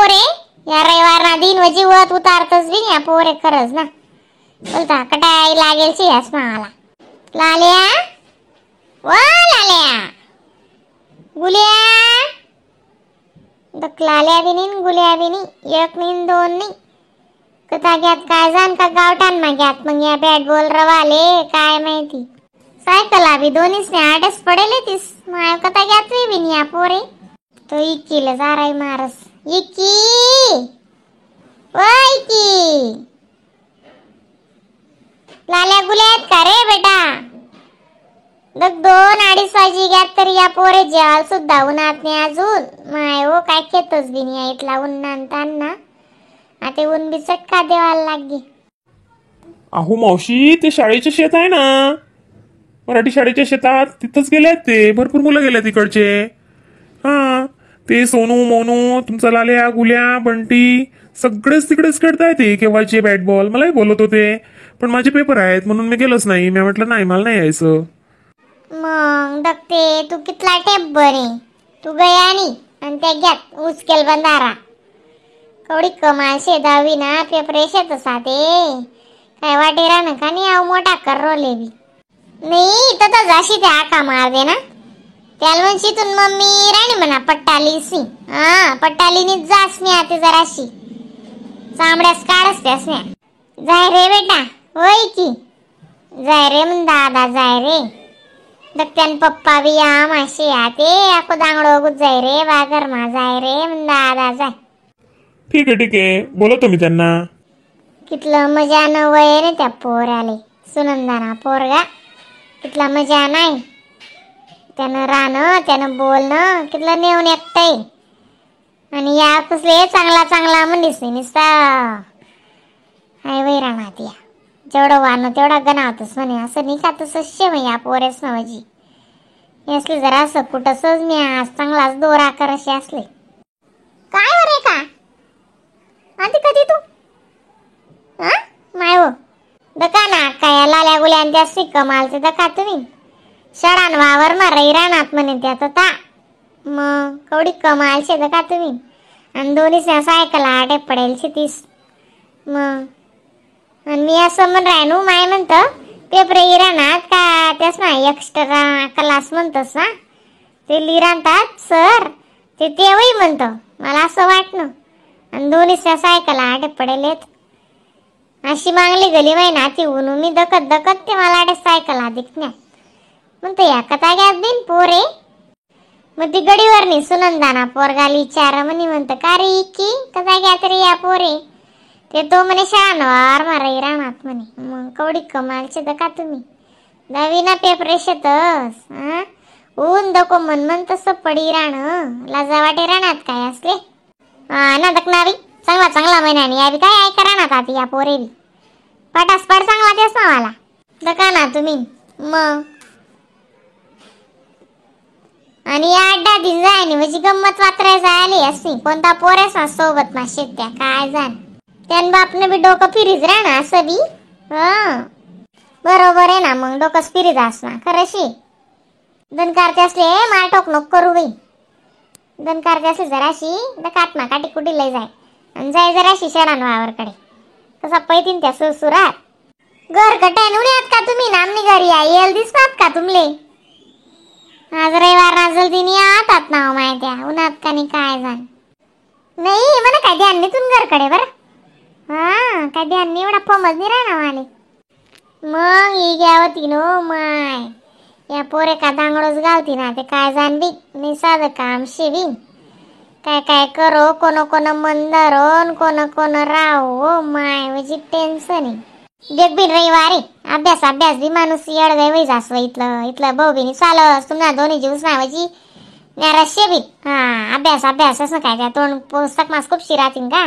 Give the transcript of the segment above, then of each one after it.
पोरे या रविवार ना दिन वजी वत उतारतच बी या पोरे खरंच ना बोलता कटाई लागेल शी यास मला. लाल्या वा लाल्या गुल्या दक लाल्या बी नाही गुल्या बी नाही एक नाही दोन नाही कथा घ्यात काय जाण का गावठान मा घ्यात मग या बॅट बॉल रवाले काय माहिती. सायकला बी दोन्हीच नाही आडच पडेल तीस माय कथा घ्यात बी नाही या पोरे. तो इक्कीला जाराई मारस इक्की व इक्की लाल्या गुल्या आहेत का रे बेटा. दग 2-2.5 वाजी घ्यात तरी या पोरे जेवाल सुद्धा उन्हात नाही अजून. माय हो काय खेतच बी नाही इथला उन्हान तान्ना आता ऊन बी चटका देवाला लागली. अहो मावशी ते शाळेचे शेत आहे ना मराठी शाळेच्या शेतात तिथंच गेले ते भरपूर मुलं गेले तिकडचे. हा ते सोनू मोनू तुमचा लाल्या गुल्या बंटी सगळेच तिकडेच खेळताय ते केव्हाचे बॅट बॉल. मलाही बोलत होते पण माझे पेपर आहेत म्हणून मी गेलोच नाही. मी म्हटलं नाही मला नाही यायचं. मग दगते तू कितला टेप बरे तू गया नाही आणि त्या घ्यात उचकेल बंधारा कवडी कमाल शे दहावी ना पेपर शेत ते काय वाटे राहणं का नाही आव मोठा कर रोले बी नाही तर जाशी त्या आका मार दे ना त्याला म्हणशी तुन मम्मी राणी म्हणा पट्टाली सी हा पट्टालीनी जास मी आता जराशी चांबड्यास काढस त्यास म्या. जाय रे बेटा होय की जाय रे म्हण दादा जाय रे दत्त्यान पप्पा बी या माशी या ते आको दांगडो गुज जाय रे बागर मा जाय रे म्हण दादा जाय. ठीक आहे ठीक आहे बोलवतो मी त्यांना. कितलं मजा न वय ना त्या पोराले सुनंदाना पोरगा कितला मजा नाही त्यानं राहणं त्यानं बोलणं कितलं नेऊन एकटंय. आणि या कसले चांगला चांगला म्हणलीस नाही निसता हाय वै राहणार या जेवढं वाहणं तेवढा गणावतस म्हणे असं नाही का तसं शेम या पोरेस माझी असली जरा असं कुठंसच मी आज चांगलाच दोरा कर असे असले. काय रे का आधी कधी तू हा माय हो दका ना काय लाल्या गुल्या त्या सिक्क मालते दका तुम्ही शाळान वावर माराई रानात म्हणे त्या तर ता मग कवडी कमाल शे दका तुम्ही आणि दोन्ही सायकल आडे पडेल शे तीस मग. आणि मी असं म्हण राय नो माय म्हणतं पेपर राहणार का त्यास ना एक्स्ट्रा क्लास म्हणतोस ना ते लिरांतात सर ते तेवही म्हणतं मला असं वाटणं. आणि दोन्ही सायकल आडे पडेल अशी मागली गेली माही ना ती ऊन मी दकत दकत ते मला आडे सायकल दिखण्या म्हणतो या कथा घ्यात बिन पोरे. मग ती गडीवर नी सुनंदाना पोरगाली विचार म्हणी म्हणतं का रे इकी कथा घ्यात रे या पोरे ते तो म्हणे शाळांवर माराई राहणार म्हणे. मग कवडी कमालचे दका तुम्ही दहावी ना पेपर शेतस हा ऊन दको मन मन तसं पडी राहणं लाजा वाटे राहणार काय असले हा ना दकनावी चांगला चांगला महिन्याने या बी काय ऐका राहणार आता या पोरे बी पटास पाड चांगला तेच ना मला दका ना तुम्ही मग. आणि या अड्डा दिन जाय नी म्हणजे गंमत वातरायला आली असती कोणता पोरेस ना सोबत मा शेत्या काय जाण त्यान बापनं बी डोकं फिरीज राहणार असं बी हा बरोबर आहे ना मग डोकंच फिरीज असणार खरंशी. दनकारते असले मार टोक नको करू बाई दनकारते असले जराशी दकात मा काटी कुटी लय जाय आणि जाय जराशी शरण वावरकडे तसा पैतीन त्या सुरसुरात घर कटाय उन्यात का तुम्ही नामनी घरी आई येल दिसतात का तुमले आज रविवार ना जल्दी नाही आतात नाव माहित्या उन्हात का नाही काय जाण नाही म्हणा काय ध्यान नाही तुम घरकडे बरं हा काय ध्यान नाही एवढा फमज नाही राहणार आले मग ही घ्यावती नो my या पोरे का दांगडोच गावती ना ते काय जाण बी नाही साधं काम शेवी काय काय करो कोण कोण मंदरो कोण कोण राहो माय म्हणजे टेन्शन आहे. देख बिन रविवारी अभ्यास अभ्यास बी माणूस येड गय वै जास इथलं इथलं भाऊ बिनी चालस तुम्हाला दोन्ही जीवस ना म्हणजे न्याराशे बी हा अभ्यास अभ्यास असं काय त्या तोंड पुस्तक मास खूप शिरातीन का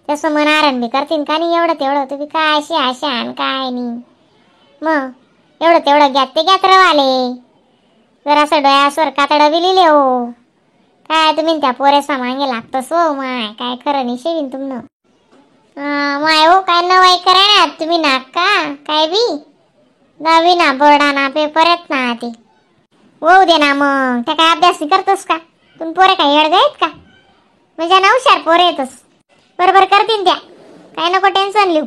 तसं मन आरण बी करतीन का नाही एवढं तेवढं तुम्ही काय अशी आशा आणि काय नाही मग एवढं तेवढं घ्यात ते घ्यात रवाले जरासं डोळ्यासवर कातडं बी लिहिले हो काय तुम्ही त्या पोरेसा मागे लागतस हो माय काय खरं नाही शेवीन तुमनं. माय हो काय नवाई करा तुम्ही ना का काय बी दहावी ना बोर्डा ना पेपर आहेत ना ते होऊ दे ना मग त्या काय अभ्यास करतोस का तुम्ही पोरे काय येड आहेत का मजा ना हुशार पोरे येतस बरोबर करतीन त्या काय नको टेन्शन लिहू.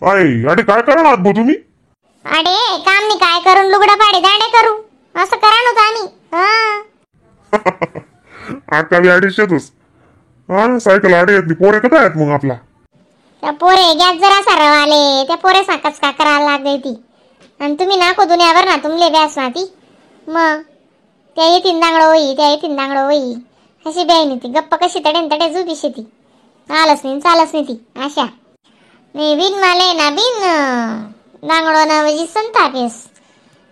अय अरे काय करणार भाऊ तुम्ही? अरे काम नाही काय करून लुगडं पाडे दांडे करू असं करा नव्हतं आम्ही. हा आता बी अडीचशेतच हा सायकल आडे येत नाही पोरे कथा आहेत मग आपला. त्या पोरे गॅस जरा सरवाले त्या पोरे साकच का करायला लागली ती आणि तुम्ही नाको दुनियावर ना तुमले ब्यास ना ती मग त्या येतीन दांगडं होई त्या येतीन दांगडं होई अशी ब्याय ती गप्पा कशी तडेन तडे झुबी शेती आलंच नाही चालच नाही ती अशा नाही बिन माले ना बिन दांगडो ना म्हणजे संतापेस.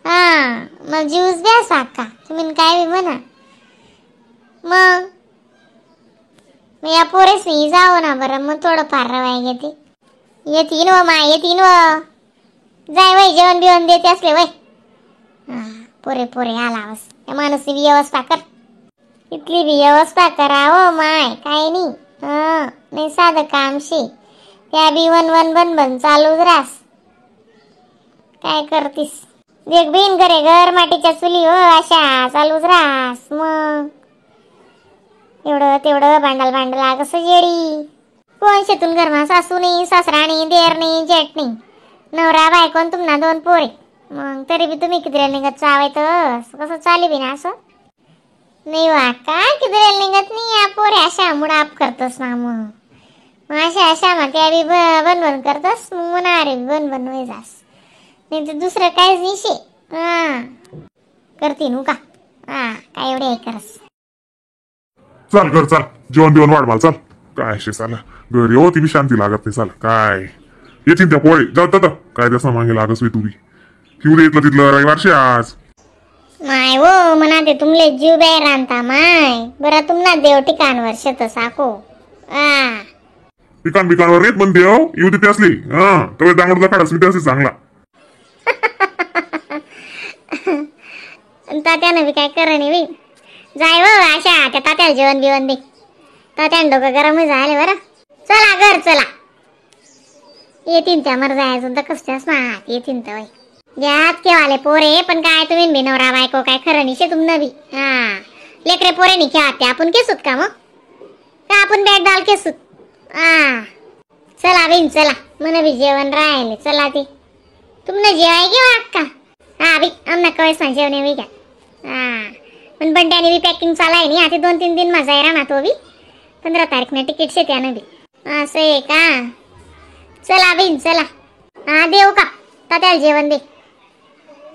हा मग जीवच ब्यास अक्का तुम्ही काय बी म्हणा मग मग या पोरेस नाही जावं ना बरं मग थोडं फार रवाय घेते येतीन व माय येतीन व जाय वय जेवण बिवण देते असले वय. हा पोरे पोरे आला बस त्या माणूसनी बी व्यवस्था कर इथली बी व्यवस्था करा हो माय काय नाही. हा नाही साधं काम शे त्या बी one one bun बन चालूच रास काय करतीस देख बिन घरे घर माटीच्या चुली हो अशा चालूच रास मग एवढं तेवढं भांडल भांडला कसं जेडी कोण शेतून घरमा सासू नाही सासरा नाही देर नाही जेठ नाही नवरा बायकोन तुम्हाला दोन पोरे मग तरी बी तुम्ही किती निघत चावाय तर कसं चाले बी ना असं नाही वा का किती निघत नाही या पोरे अशा मुडाप करतस ना मग मग अशा अशा मग त्या बी बन बन करतस मग म्हणा अरे बन बन वय जास नाही तर दुसरं काहीच नाही शे. हा करते नू का हा काय एवढे करस. चाल कर चाल जेवण बिवण वाढ मला चाल काय शे चाल घरी हो ती बी शांती लागत नाही चाल काय येतील त्या पोळे जाऊ दादा काय त्याचा मागे लागस तू बी किव येतलं तिथलं रविवारशी आज माय वो म्हणा ते तुमले जीव बॅ रांता माय बरं तुमना देव ठिकाणवर शेत साको आ ठिकाण बिकाणवर येत म्हणते हो येऊ तिथे असली हा तर दांगडचा काढास मी असली चांगला. तात्यानं बी काय कर नाही बाई जाय व अशा त्या तात्याला जेवण बिवण दे तात्यानं डोकं गरम झाले बरं चला घर चला येतीन त्या मर जायचं तर कसल्याच ना येतीन तर यात केवाले पोरे पण काय तुम्ही बी नवरा बायको काय खरं निशे तुम बी. हा लेकरे पोरे नाही खेळात ते आपण केसूत का मग का आपण बॅट बॉल केसूत. हा चला बिन चला मन बी जेवण राहिले चला ते तुमनं जेवाय घेऊ अक्का. हा बी आमना कळस ना जेवण बी घ्या. हा पण बंड्याने बी पॅकिंग चालाय नाही आता 2-3 दिन माझा आहे राहणार तो बी 15 तारीख ना तिकीट शे त्यानं बी असं आहे का. चला बिन चला हा देऊ का तात्याला जेवण दे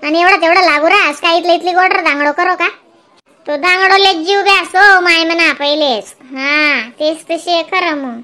आणि एवढं तेवढं लागू रास काय इथलं इथली गोडर दांगडो करो का तो दांगडो ले जीव बॅस हो माय म्हणा पहिलेच. हा तेच तसे खरं मग.